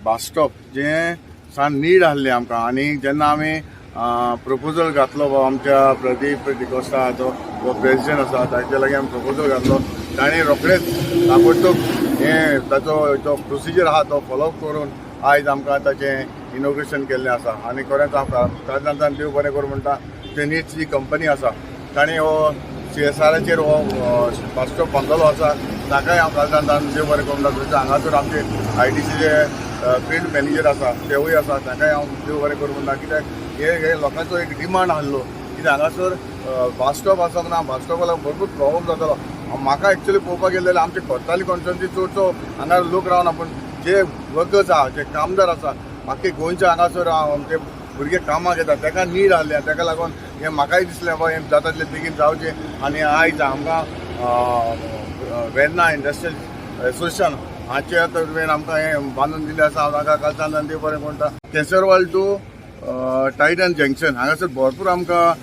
Bus stop जें सान need आहलें आमकां. आनी जेन्ना आमी प्रपोजल घातलो आमच्या प्रदीप डिकोस्ता जो प्रेजिडेंट आसा ताच्या लागीं आमी प्रपोजल घातलो, ताणें रोखडेच ताबडतोब हें ताचो जो प्रोसिजर आहा तो फॉलो करून आयज आमकां ताचें इनॉग्रेशन केल्लें आसा. आनी खरेंच हांव काळजांतल्यान देव बरें करूं म्हणटा, जे नीड्स जी कंपनी आसा ताणें हो सीएसआराचेर हो बस स्टॉप बांदलेलो आसा, ताकाय हांव काळजांतल्यान देव बरें करूं म्हणटा. तशें हांगासर आमचे आयडीसीचे फिल्ड मॅनेजर आसा, तेवूय आसा, ताकाय हांव देव बरें करूं म्हणटा, कित्याक हे हे लोकांचो एक डिमांड आहलो. कित्याक हांगासर बस स्टॉप आसप ना, बस स्टॉपा लागून भरपूर प्रॉब्लम जातालो. म्हाका एक्चुअली पळोवपाक गेलें जाल्यार आमचे कोर्ताली कॉन्स्टिट्युएन्सी चडसो हांगा लोक रावना, पूण जे वर्कर्स आहा, जे कामदार आसा, बाकी गोंयच्या हांगासर आमचे भुरगे कामाक येता, ताका नीड आहलें. ताका लागून हें म्हाकाय दिसलें, बाबा हें जाता तितलें बेगीन जावचें. आनी आयज आमकां वेर्ना इंडस्ट्रियल एसोसिएशन हाचे तर्फेन आमकां हें बांदून दिल्लें आसा. हांव तांकां कालच्यान देव बरें म्हणटा. केसरवाल टू टायटन जंक्शन हांगासर भरपूर आमकां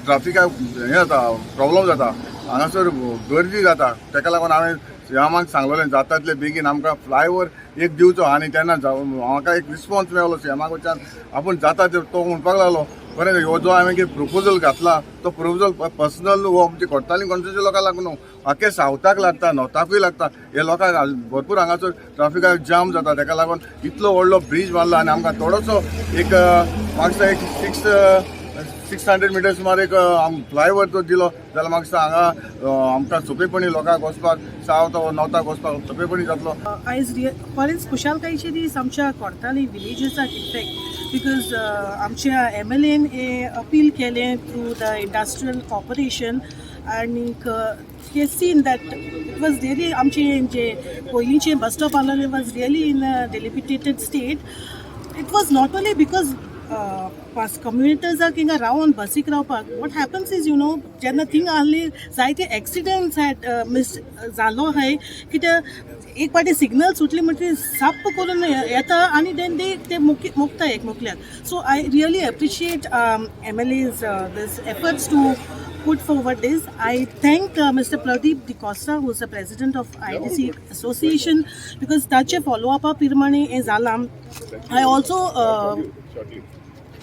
ट्राफिकाक हें जाता, प्रॉब्लम जाता, हांगासर गर्दी जाता. ताका लागून हांवें सीएमाक सांगलेलें, जाता तितले बेगीन आमकां फ्लायओवर एक दिवचो. आनी तेन्ना म्हाका एक रिस्पॉन्स मेळ्ळो सीएमा कडच्यान, आपूण जाता ते. तो म्हणपाक लागलो, बरें, हो जो हांवें कितें प्रपोजल घातला तो प्रपोजल पर्सनल हो आमचे कोर्ताली कॉन्स्टिट्युएन्सी लोकांक लागून न्हू, आख्खे सावथाक लागता, नॉर्थाकूय लागता. हे लोकांक भरपूर हांगासर ट्राफिकाक जाम जाता. ताका लागून इतलो व्हडलो ब्रीज बांदला आनी आमकां थोडोसो एक म्हाका एक 600 मिटर सुमार एक फ्लायओवर तो दिलो जाल्यार म्हाका दिसता हांगा आमकां सोंपेपणी लोकांक वचपाक, सावथ नॉर्थाक वचपाक सोंपेपणी जातलो. आयज खरेंच खुशालकायेचे दीस आमच्या कोर्ताली विलेजर्साक, इनफॅक्ट because आमच्या एमएलएन हे अपील केलें थ्रू the industrial corporation आनीक they seen that it was really आमचे जे पयलींचे बस स्टॉप आहलेले was really in a dilapidated state. It was not only because bus कम्युनिटीजाक हिंगा रावन बसीक रावपाक, what happens is जेन्ना थिंग आहली जायते एक्सिडंट्स हॅड मिस जालो आहाय, कित्याक एक पाटी सिग्नल सुटली म्हणटकीर साप्प करून येता आनी then they ते मोखता एक मोखल्याक. So I really appreciate MLA's this efforts to put forward this. I thank Mr. Pradeep D'Costa, who is the president of IDC Association, because ताचे फॉलो अपा प्रमाणे हें जालां. I also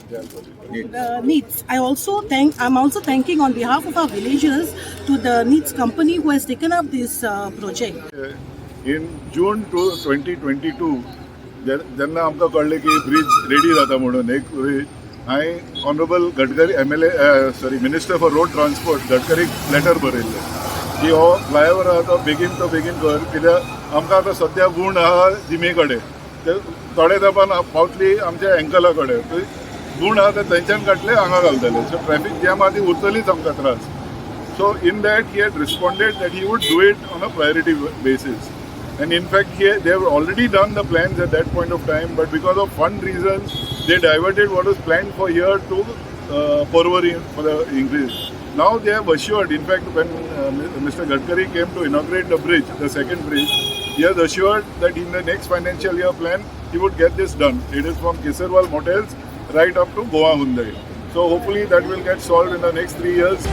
the Needs. I'm also thanking on behalf of our villagers to the Needs company who has taken up this project. In June 2022 जेन्ना आमकां कळ्ळें की bridge ready जाता म्हणून एक ब्रीज, हांवें honourable Gadkari MLA, sorry, Minister for Road Transport गडकरीक letter बरयल्लें की हो फ्लायओवर आहा तो बेगीन तो बेगीन कर, कित्याक आमकां आतां सद्या गूण आहा जिमे कडेन, ते थोडे तेंपान पावतली आमच्या एंकला कडेन. गूण आहा ते थंयच्यान काडले हांगा घालतले, सो ट्रॅफीक जॅम आहा ती उरतलीच, आमकां त्रास. So in that he had responded that he would do it on a priority basis. And in fact, they have already done the plans at that point of time, but because of fund reasons, they diverted what was planned for here to Porvorim for the increase. Now they have assured, in fact, when Mr. Gadkari came to inaugurate the bridge, the second bridge, he has assured that in the next financial year plan, he would get this done. It is from Kesarval Motels right up to Goa Hyundai. So hopefully that will get solved in the next 3 years.